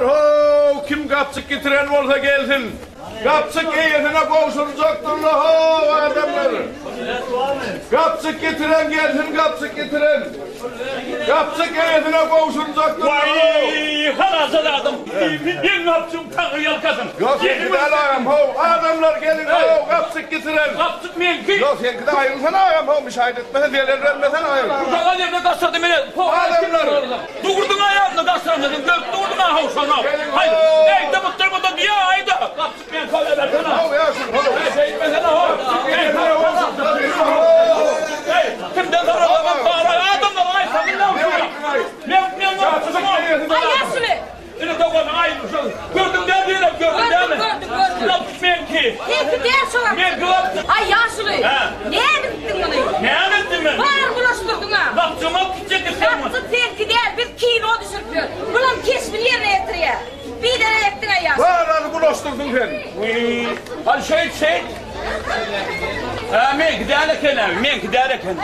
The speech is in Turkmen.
Adamlar how kim gapjyk getiren bolsa gelsin. Gapjyk eýesine gowşurjakdyrla how adamlar. Gapjyk getiren gelsin gapjyk getiren. Gapjyk eýesine gowşurjakdyrla how. Waý haramzadam meň gapjygym taňry ýalkasyn. Ýok seňki däl agam how adamlar geliň how gapjyk getiren. Gapjyk meňki. Ýok seňkide aýrylsana agam how müşahit etmesen zelel bermesene aýryl. Gursaga ýerde gaçyrdy meni. Adamlar. Durdun aýagyny gaçyrandygyny görüp durdun a how şony. Haý, eý, dymyp dur munda diýä aýda. Gapjyk men köle bersene. How ýaşuly how. Eý, şeýtmesene how. Eý, Eý, kimden sorasaňam soraý, adamlar aýtsaň indi Men men gapjygym. Aý ýaşuly. Ine dogan aý şol. Gördüň däl diýenem gördüň dälmi? Gördüm, gördüm, gördüm. Gapjyk meňki. Seňki däl şo gapjyk. Meňki gapjyk. Aý ýaşuly. Hä. Näme etdiň muny? Näme etdim men? Baryny bulaşdyrdyň-a. Gapjygymy alyp gitjek etseň muny. Gapjyk seňki däl, biz kino düşürip ýörüs. Bulam keşbini ýerine ýetirýär. Biderek etdiň-aý ýaşuly. Baryny bulaşdyrdyň sen. Wiý. Hany şeýt, şeýt. Hä, meňki däl eken-ä, meňki däl eken.